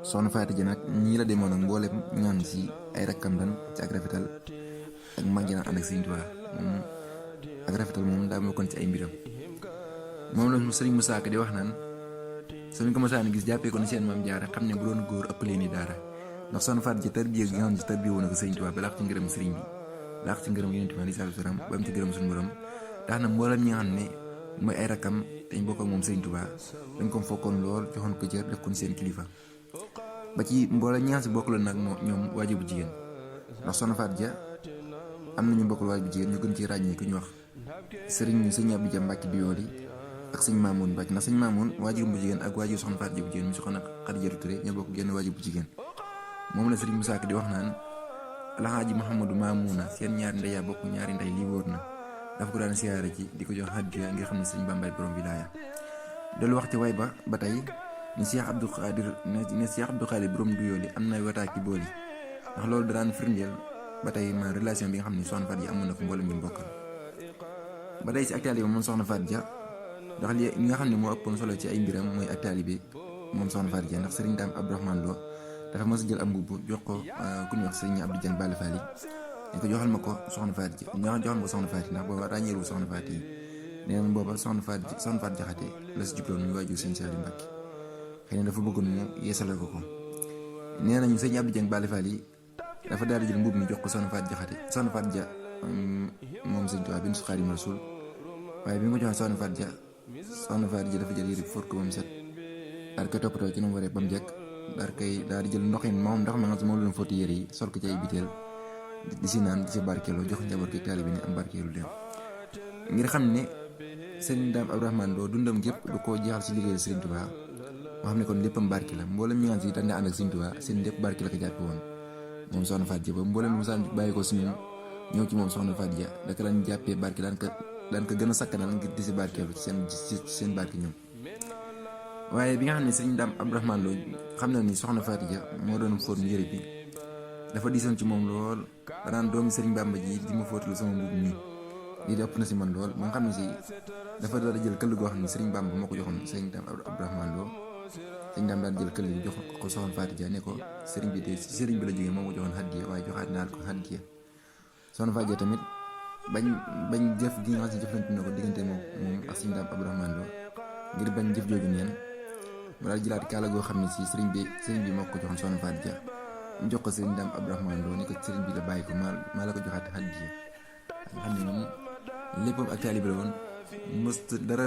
soxna Faati ja nag ñii la demoon ak mboolem ñaan si ay rakkam lan ci ak rafetal ak mag ji naan ànd ak Sëriñ Tuubaa moom ak rafetal moom daa bokkoon ci ay mbiram. moom la Sëriñ Musaa Ka di wax naan suñ ko mosaan gis jàppee ko ni seen maam jaara xam ne bu doon góor ëppalee ni daara ndax soxna Faati ja tarbiya gi nga xam ne si tarbiya woon na ko Sëriñ Tuubaa ba laax ci ngërëm sëriñ bi laax ci ngërëm Yonent bi alayhi salaatu wa salaam ba am ci ngërëm suñu borom tax na mboolem ñi nga xam ne mooy ay rakkam dañ bokk ak moom Sëriñ Tuubaa dañ ko fokkoon lool joxoon ko cër def ko ni seen kilifa ba ci mboolem ñi nga xam si bokk la nag ñoom waajur bu jigéen ndax soxna Faati ja am nañu bokkul waajur bu jigéen ñu gën ci ràññee ku ñu wax sëriñ Abdou Dia Mbàkke Biyooli ak sëñ Maamoun Mbàkke ndax sëñ Maamoun waajur bu jigéen ak waajur soxna Faati ja bu jigéen mi soxna Xadijatu Ture ñoo bokk genn waajur bu jigéen moom la sëriñ Musaa Ka di wax naan Alxaaji Muhammadu Maamuna seen ñaari ndey yaa bokk ñaari ndey lii wóor na dafa ko daan siyaare ci di ko jox hadiya ngir xam ne sëriñ Bàmbaay borom wilaaya dellu wax ci way ba tey ne Cheikh Abdou Khadir borom Biyooli am na wataaki booli ndax loolu daan firndeel ba tey ma relation bi nga xam ne soxna Faati ja amoon na ko mboolem ñu bokkal ba tey si ak taalibe moom soxna Faati ja ndax li nga xam ne moo ëppoon solo ci ay mbiram mooy ak taalibe moom soxna Faati ja ndax sëriñ Daam Abdourahmane Lo dafa mos a jël am mbubb jox ko ku ñuy wax sëriñ Abdou Dieng Balla Fall yi ko joxal ma ko soxna Faati ja joxal ma ko soxna Faati ndax booba ràññeeru soxna Faati yi nee na booba soxna Faati Jaxate la si jubloon muy waajur sëñ Saliou Mbàkke xëy na dafa bëggoon mu yeesale ko nee nañu sëñ Abdou Dieng Balla Fall yi dafa daal di jël mbubb mi jox ko soxna Faati Jaxate soxna Faati ja moom sëñ Tuubaa bintu Xaadimu Rasuul waaye bi nga ko joxee soxna Faati ja dafa jël yëre fóot ko ba mu set daal koy toppatoo ci nu mu waree ba mu jekk daal di jël ndox ma nga si moom la doon fóoti yëre yi sol ko ci ay biteel di si naan di si barkeeloo jox njaboot gi taalibe ni am barkeelu dem ngir xam ne sëriñ Daam Abdourahmane Lo dundam gépp du ko jeexal si liggéeyal Sëriñ Tuubaa moo xam ne kon léppam barke la mboolem ñi nga si dañ ànd ak Sëriñ Tuubaa seen lépp barke la ko jàppe woon moom soxna Faati ja ba mboolem lu musaan bàyyi ko si ñun ñëw ci moom soxna Faati ja daka lañ jàppee barke daan ko gën a sakkanal ngir di si barkeelu ci seen barke ñoom waaye bi nga xam ne sëriñ Daam Abdourahmane Lo xam na ni soxna Faati ja moo doon fóot yëre bi dafa diisoon ci moom lool danaan doomi sëriñ Bàmba ji di ma fóotal sama mbubb mi lii ëpp na si man lool ba nga xam ne si dafa dara jël këll goo xam ne sëriñ Bàmba moo ko joxoon sëriñ Daam Abdourahmane Lo sëriñ Daam daan jël këll bi jox ko soxna Faati ja ne ko sëriñ bi de si sëriñ bi la jógee moo ko joxoon hadiya waaye joxaat naa ko hadiya soxna Faati ja tamit bañ jëf gi nga xam ne jëflante na ko diggante moom ak sëriñ Daam Abdourahmane Lo ngir bañ jëf jooju neen mu daal jëlaat kaala goo xam ne si sëriñ bi moo ko joxoon soxna Faati ja mu jox ko sëriñ Daam Abdourahmane Lo ni ko sëriñ bi la bàyyi ko maa la ko joxaat hadiya nga xam ne moom léppam ak taalibe la woon dara